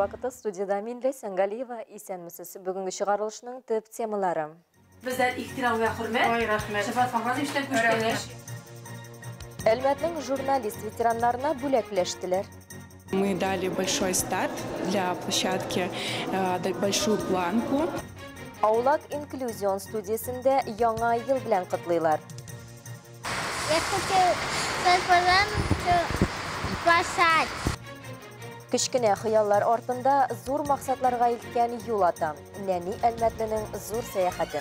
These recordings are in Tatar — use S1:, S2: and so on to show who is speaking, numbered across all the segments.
S1: Вакыты, студияда мин Ләйсән Галиева. Исәнмесез. Бүгенге чыгарылышның төп темалары.
S2: Бездән ихтирам вә хөрмәт.
S3: Ой, рәхмәт.
S2: Шәфәгать Фахразовичтан күчтәнәч.
S1: Әлмәтнең журналист ветераннарына бүләкләштеләр.
S4: Мы дали большой старт для площадки, большую планку.
S1: Аулак инклюзион студиясендә яңа ел белән котлыйлар.
S5: Я хочу спасать.
S1: Кечкенә хыяллар артында зур максатларга илткән юл ата. Нәни Әлмәтленең зур сәяхәте.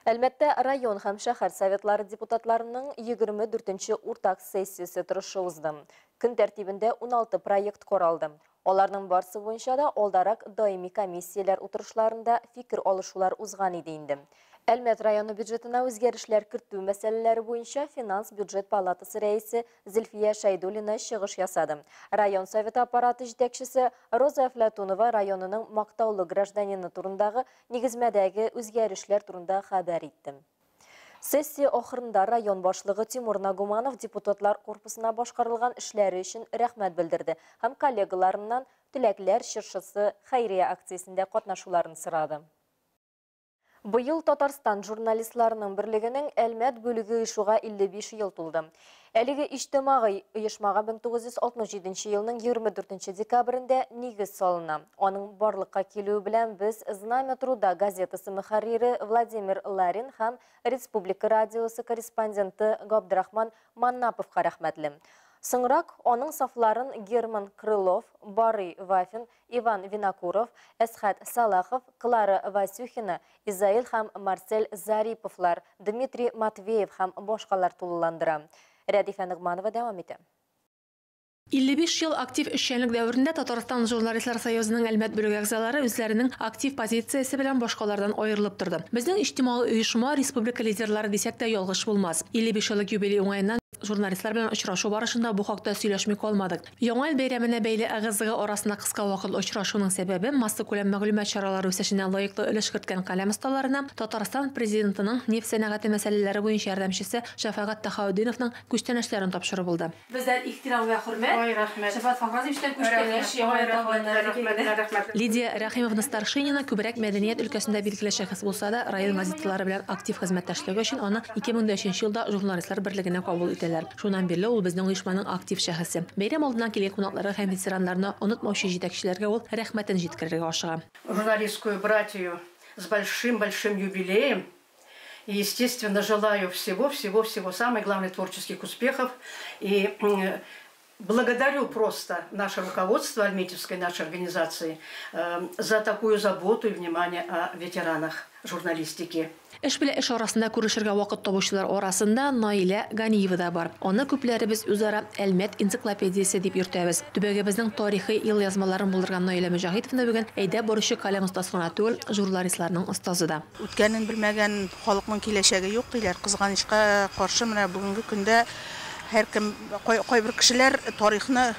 S1: Әлмәттә район һәм шәһәр советлары депутатларының 24-нче уртак сессиясе торышы узды. Көн тәртибендә 16 проект каралды. Аларның барсы буенча да алдарак даими комиссияләр утырышларында фикер алышулар узган иде инде. Әлмәт районы бюджетына үзгәрешләр кертү мәсьәләләре буенча финанс бюджет палатасы рәисе Зөлфия Шәйдуллина чыгыш ясады. Район советы аппараты җитәкчесе Роза Әфләтунова районының мактаулы гражданины турындагы нигезмәдәге үзгәрешләр турында хәбәр итте. Сессия ахырында район башлыгы Тимур Нагуманов депутатлар корпусына башкарылган эшләре өчен рәхмәт белдерде һәм коллегаларыннан Теләкләр чыршысы хәйрия акциясендә катнашуларын сорады. Быел Татарстан журналистларының берлегенең Әлмәт бүлеге оешуга 55 ел тулды. Әлеге иҗтимагый оешмага 1967 елның 24 декабрендә нигез салына. Аның барлыкка килүе белән без Знамя труда газетасы мөхәррире Владимир Ларин һәм Республика радиосы корреспонденты Габдрахман Маннаповка рәхмәтле. Соңрак аның сафларын Герман Крылов, Барый Вафин, Иван Винокуров, Әсхәт Салахов, Клара Васюхина, Изаил һәм Марсель Зариповлар, Дмитрий Матвеев һәм башкалар тулыландыра. Рәдифә Ногманова дәвам итә.
S2: 55 ел актив эшчәнлек дәверендә Татарстан журналистлар союзының Әлмәт бүлеге әгъзалары үзләренең актив позициясе белән башкалардан аерылып торды. Безнең иҗтимагый оешма республика лидерлары дисәк тә ялгыш булмас. 55 еллык юбилей уңаеннан журналистлар белән очрашу барышында бу хакта сөйләшми калмадык. Яңа ел бәйрәменә бәйле ыгы-зыгы арасында кыска вакытлы очрашуның сәбәбе массакүләм мәгълүмат чаралары үсешенә лаеклы өлеш керткән каләм осталарына Татарстан президентының нефть сәнәгате мәсьәләләре буенча ярдәмчесе Шәфәгать Тәхаутдиновның күчтәнәчләрен тапшыру булды. Бездән ихтирам вә хөрмәт.
S3: Ой, рәхмәт.
S2: Шәфәгать Фахразовичтан күчтәнәч, яңа ел
S3: Рәхмәт, рәхмәт.
S2: Лидия Рәхимовна Старшинина күбрәк мәдәният өлкәсендә билгеле шәхес булса да, район газеталары белән актив хезмәттәшлеге өчен аны 2003 елда журналистлар берлегенә кабул итәләр. Шуннан бирле ул безнең оешманың актив шәхесе. Бәйрәм алдыннан килгән кунакларга һәм ветераннарны онытмаучы җитәкчеләргә ул рәхмәтен җиткерергә ашыга.
S3: Журналистскую братью с большим-большим юбилеем. И, естественно, желаю всего-всего-всего, самое главное, творческих успехов. И благодарю просто наше руководство Альметьевской нашей организации за такую заботу и внимание о ветеранах журналистики.
S2: Эш белән эш арасында күрешергә вакыт табучылар арасында Наилә Ганиева да бар. Аны күпләребез үзара Әлмәт энциклопедиясе дип йөртәбез. Төбәгебезнең тарихи ел язмаларын булдырган Наилә Мөҗәһитовна бүген әйдәп баручы каләм остасы гына түгел, журналистларның остазы да.
S6: Үткәнен белмәгән халыкның киләчәге юк диләр. Кызганычка каршы менә бүгенге көндә һәркем кайбер кешеләр тарихны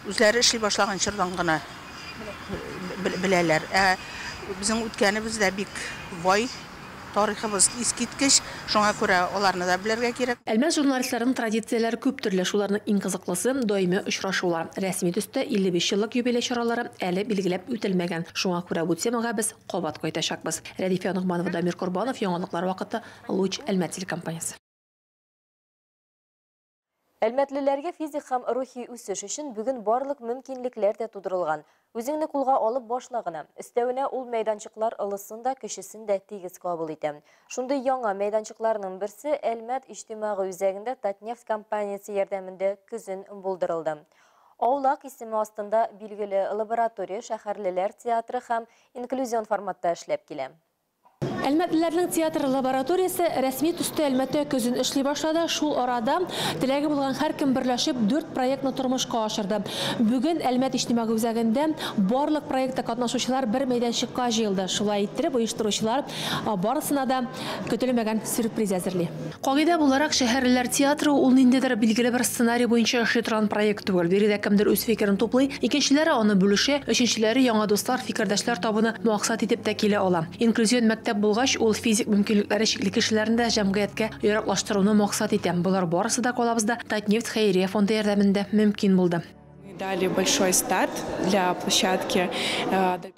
S6: үзләре эшли башлаган чордан гына беләләр. Ә безнең үткәнебез дә бик бай, тарихыбыз искиткеч, шуңа күрә аларны да белергә кирәк.
S2: Әлмәт журналистларының традицияләре күп төрле, шуларның иң кызыклысы даими очрашулар. Рәсми төстә 55 еллык юбилей чаралары әле билгеләп үтелмәгән. Шуңа күрә бу темага без кабат кайтачакбыз. Рәдифә Ногманова, Дамир Корбанов, яңалыклар вакыты, Луч Әлмәт телекомпаниясе.
S1: Әлмәтлеләргә физик һәм рухи үсеш өчен бүген барлык мөмкинлекләр дә тудырылган. Үзеңне кулга алып башла гына. Өстәвенә ул мәйданчыклар ылысын да, кечесен дә тигез кабул итә. Шундый яңа мәйданчыкларның берсе Әлмәт иҗтимагый үзәгендә Татнефть компаниясе ярдәмендә көзен булдырылды. Аулак исеме астында билгеле лаборатория шәһәрлеләр театры һәм инклюзион форматта эшләп килә.
S2: Әлмәтлеләрнең театр лабораториясе рәсми төстә Әлмәттә көзен эшли башлады. Шул арада теләге булган һәркем берләшеп 4 проектны тормышка ашырды. Бүген Әлмәт иҗтимагый үзәгендә барлык проектта катнашучылар бер мәйданчыкка җыелды. Шулай иттереп оештыручылар барысына да көтелмәгән сюрприз әзерли. Кагыйдә буларак шәһәрлеләр театры ул ниндидер билгеле бер сценарий буенча эшли торган проект түгел. Биредә кемдер үз фикерен туплый, икенчеләре аны бүлешә, өченчеләре яңа дуслар, фикердәшләр табуны максат итеп тә килә ала. Инклюзион мәктәп булгач, ул физик мөмкинлекләре чикле кешеләрне дә җәмгыятькә яраклаштыруны максат итә. Болар барысы да калабызда Татнефть хәйрия фонды ярдәмендә мөмкин булды.
S4: Дали большой старт для площадки.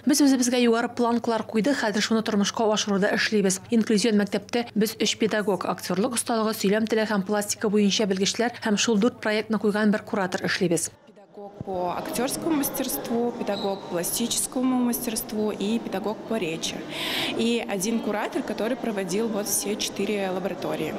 S2: Без үзебезгә югары планкалар куйдык, хәзер шуны тормышка ашыруда эшлибез. Инклюзион мәктәптә без 3 педагог, актерлык осталыгы, сөйләм теле һәм пластика буенча белгечләр һәм шул 4 проектны куйган бер куратор эшлибез.
S4: Педагог по актерскому мастерству, педагог по пластическому мастерству и педагог по речи. И один куратор, который проводил вот все 4 лаборатории.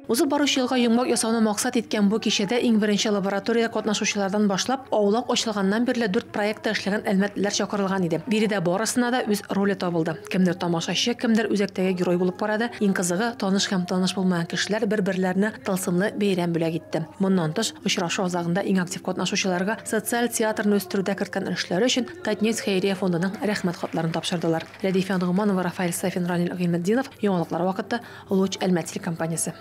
S2: Узып баручы елга йомгак ясауны максат иткән бу кичәдә иң беренче лабораториядә катнашучылардан башлап, аулак ачылганнан бирле 4 проектта эшләгән әлмәтлеләр чакырылган иде. Биредә барысына да үз роле табылды. Кемдер тамашачы, кемдер үзәктәге герой булып карады. Иң кызыгы, таныш һәм таныш булмаган кешеләр бер-берләренә тылсымлы бәйрәм бүләк итте. Моннан тыш, очрашу азагында иң актив катнашучыларга социаль театрны үстерүдә керткән өлешләре өчен Татнефть хәйрия фондының рәхмәт хатларын тапшырдылар. Рәдифә Ногманова, Рафаэль Сафин, Ранил Гыйльметдинов, Яңалыклар вакыты, Луч Әлмәт телекомпаниясе.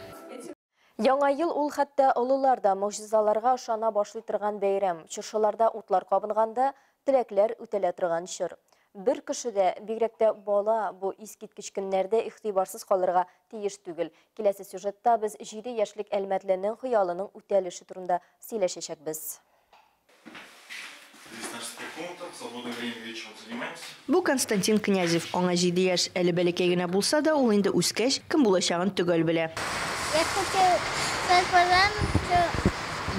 S1: Яңа ел ул хәтта олылар да могҗизаларга ышана башлый торган бәйрәм. Чыршыларда утлар кабынганда теләкләр үтәлә торган чор. Бер кеше дә, бигрәк тә бала, бу искиткеч көннәрдә игътибарсыз калырга тиеш түгел. Киләсе сюжетта без 7 яшьлек әлмәтленең хыялының үтәлеше турында сөйләшәчәкбез.
S7: Бу Константин Князев, аңа 7 яшь, әле бәләкәй генә булса да, ул инде үскәч, кем булачагын төгәл белә.
S5: Я хочу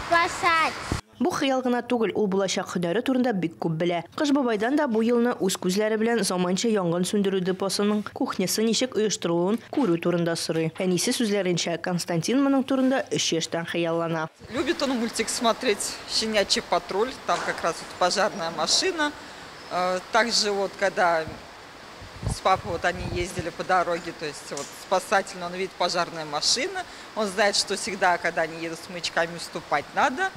S5: спасать.
S7: Бу хыял гына түгел, ул булачак һөнәре турында бик күп белә. Кыш бабайдан да бу елны үз күзләре белән заманча янгын сүндерү депосының кухнясы ничек оештырылуын күрү турында сорый. Әнисе сүзләренчә, Константин моның турында 3 яшьтән хыяллана.
S8: Любит он мультик смотреть «Щенячий патруль», там как раз вот пожарная машина. Также вот когда с папой вот они ездили по дороге, то есть вот спасательно, он видит пожарная машина, он знает, что всегда, когда они едут с маячками, уступать надо,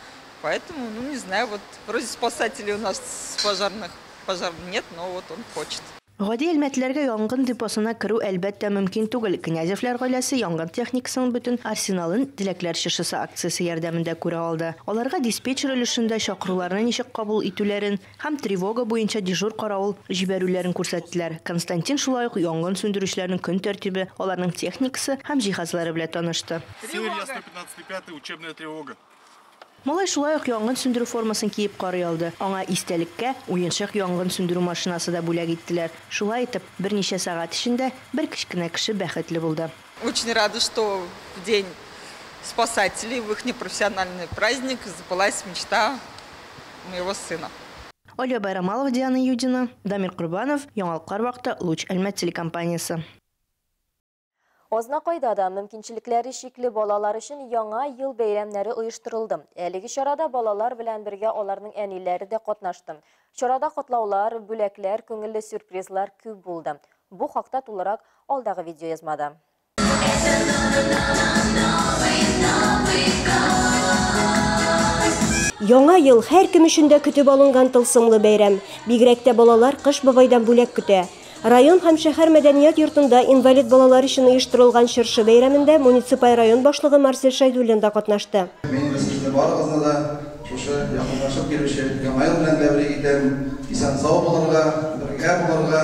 S8: поэтому, ну не знаю, вот вроде спасателей у нас с пожарных пожар нет, но вот он хочет.
S7: Гади әлмәтлеләргә янгын депосына керү әлбәттә мөмкин түгел. Князевләр гаиләсе янгын техникасының бөтен арсеналын Теләкләр чыршысы акциясе ярдәмендә күрә алды. Аларга диспетчер өлешендә чакыруларны ничек кабул итүләрен һәм тревога буенча дежур каравыл җибәрүләрен күрсәттеләр. Константин шулай ук янгын сүндерүчеләрнең көн тәртибе, аларның техникасы һәм җиһазлары белән танышты.
S9: Серия 115.5, учебная тревога.
S7: Малай шулай ук янгын сүндерү формасын киеп карый алды. Аңа истәлеккә уенчык янгын сүндерү машинасы да бүләк иттеләр. Шулай итеп, берничә сәгать эчендә бер кечкенә кеше бәхетле булды.
S8: Очень рада, что в день спасателей, в их непрофессиональный праздник, сбылась мечта моего сына.
S7: Ольга Байрамалова, Диана Юдина, Дамир Курбанов, Яңалыклар вакыты, Луч Әлмәт телекомпаниясе.
S1: Азнакайда да мөмкинчелекләре чикле балалар өчен яңа ел бәйрәмнәре оештырылды. Әлеге чарада балалар белән бергә аларның әниләре дә катнашты. Чарада котлаулар, бүләкләр, күңелле сюрпризлар күп булды. Бу хакта тулырак алдагы видеоязмада.
S10: Яңа ел һәр кем өчен дә көтеп алынган тылсымлы бәйрәм. Бигрәк тә балалар Кыш бабайдан бүләк көтә. Район һәм шәһәр мәдәният йортында инвалид балалар өчен оештырылган чыршы бәйрәмендә муниципаль район башлыгы Марсель Шәйдуллин да катнашты.
S11: Мин инде сезне барыгызны да шушы якынлашып килүче яңа ел белән тәбрик итәм. Исән-сау булырга, бергә булырга,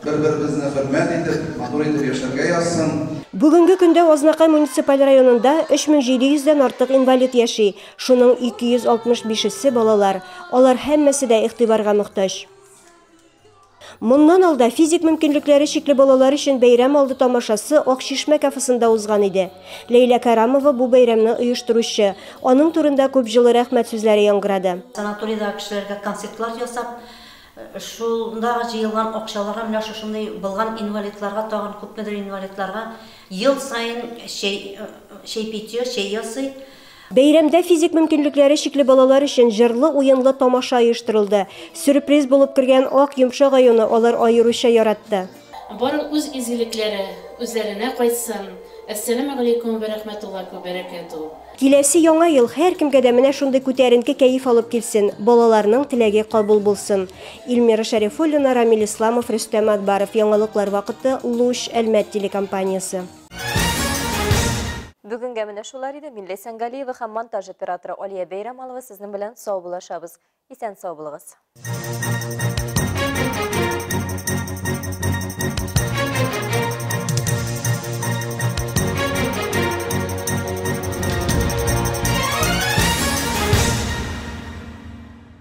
S11: бер-беребезне хөрмәт итеп, матур итеп яшәргә язсын.
S10: Бүгенге көндә Азнакай муниципаль районында 3700дән артык инвалид яши. Шуның 265-се балалар. Алар һәммәсе дә игътибарга мохтаҗ. Моннан алда физик мөмкинлекләре чикле балалар өчен бәйрәм алды тамашасы Акчишмә кафесында узган иде. Ләйлә Карамова бу бәйрәмне оештыручы. Аның турында күп җылы рәхмәт сүзләре яңгырады.
S12: Санаторийда кешеләргә концертлар ясап, шунда җыелган акчаларга менә шушындый булган инвалидларга, тагын күпмедер инвалидларга ел саен чәй питье, чәй ясый.
S10: Бәйрәмдә физик мөмкинлекләре чикле балалар өчен җырлы уенлы тамаша оештырылды. Сюрприз булып кергән ак йомшак аюны алар аеруча яратты.
S13: Бары үз изгелекләре үзләренә кайтсын. Әссәламү алейкум ва рахматуллаһи ва баракатуһ.
S10: Киләсе яңа ел һәр кемгә дә менә шундый күтәренке кәеф алып килсен, балаларның теләге кабул булсын. Эльмира Шәрифуллина, Рамил Исламов, Рөстәм Акбаров. Яңалыклар вакыты, Луч Әлмәт телекомпаниясе.
S1: Бүгенгә менә шулар иде. Мин Ләйсән Галиева һәм монтаж операторы Алия Бәйрәмалова сезнең белән саубуллашабыз. Исән сау булыгыз.